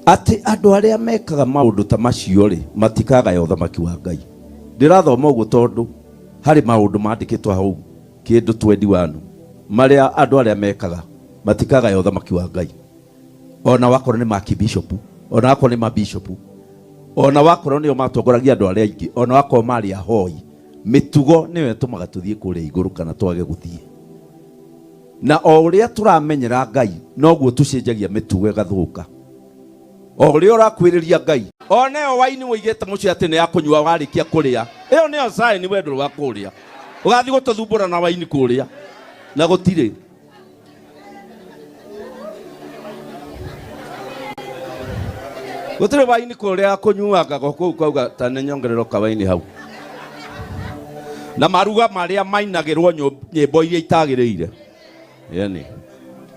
Atĩ andũ arĩa mekaga maũndũ ta macio rĩ, matikagaya ũthamaki wa Ngai. Ndĩrathoma ũguo tondũ harĩ maũndũ mandĩkĩtwo hau kĩndũ 21 marĩa andũ arĩa mekaga matikagaya ũthamaki wa Ngai. Ona wakorwo nĩ makibishopu, ona wakorwo nĩ mabishopu, ona wakorwo nĩo matongoragia andũ arĩa aingĩ, ona wakorwo marĩ ahoi, mĩtugo nĩyo ĩtũmaga tũthiĩ kũrĩa igũrũ kana twage gũthiĩ. Na o ũrĩa tũramenyera Ngai noguo tũcenjagia mĩtugo ĩgathũka. O ũrĩa ũrakuhĩrĩria Ngai. Ona ĩyo waini ũigĩte mũciĩ atĩ nĩ ya kũnyua warĩkia kũrĩa, ĩyo nĩyo sign we ndũrĩ wa kũrĩa. Ũgathiĩ gũtũthumbũra na waini kũrĩa na gũtirĩ. Gũtirĩ waini kũrĩa kũnyuangaga kũu kauga ta nĩ nyongererwo kawaini hau. Na maruga marĩa mainagĩrwo nyĩmbo iria itagĩrĩire. Yani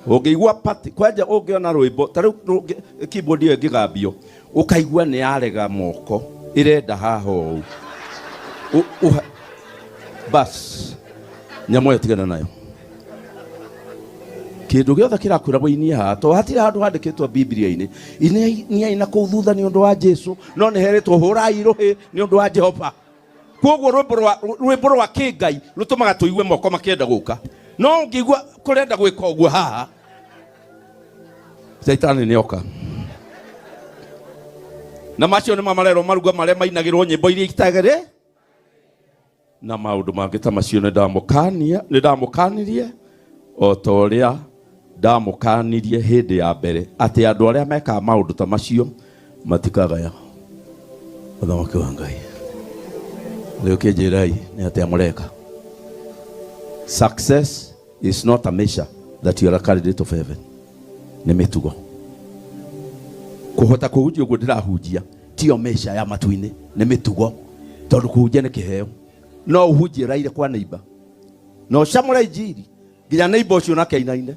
ũngĩigua party kwanja ũngĩona rwĩmbo ta rĩu keyboard ĩyo ĩngĩgambio ũkaigua nĩ yarega moko ĩrenda haha ũũ. Bas nyamũ ĩyo tigana nayo. Kĩndũ gĩothe kĩrakwĩra wĩinie haha to hatirĩ handũ handĩkĩtwo Biblia-inĩ iniai na kũu thutha nĩ ũndũ wa Jesu, no nĩ herĩtwo hũrai rũhĩ nĩ ũndũ wa Jehova. Koguo rwĩmbo rwa kĩngai rũtũmaga tũigue moko makĩenda gũka, no ũngĩigua kũrenda gwĩka ũguo haha, Shaitani nĩ oka. Na macio nĩmo marerwo maruga marĩa mainagĩrwo nyĩmbo iria itagĩrĩ na maũndũ mangĩ ta macio. Nĩ ndamũkanirie o ta ũrĩa ndamũkanirie hĩndĩ ya mbere, atĩ andũ arĩa mekaga maũndũ ta macio matikagaya ũthamaki wa Ngai. Rĩu kĩnjĩrai nĩ atĩa mũreka. Success is not a measure that you are a candidate of heaven. Nĩ mĩtugo. Kũhota kũhunjia ũguo ndĩrahunjia tiyo measure ya matu-inĩ, nĩ mĩtugo, tondũ kũhunjia nĩ kĩheo. No ũhunjie raire kwa neighbor, na ũcamũre injiri nginya neighbor ũcio nake ainaine.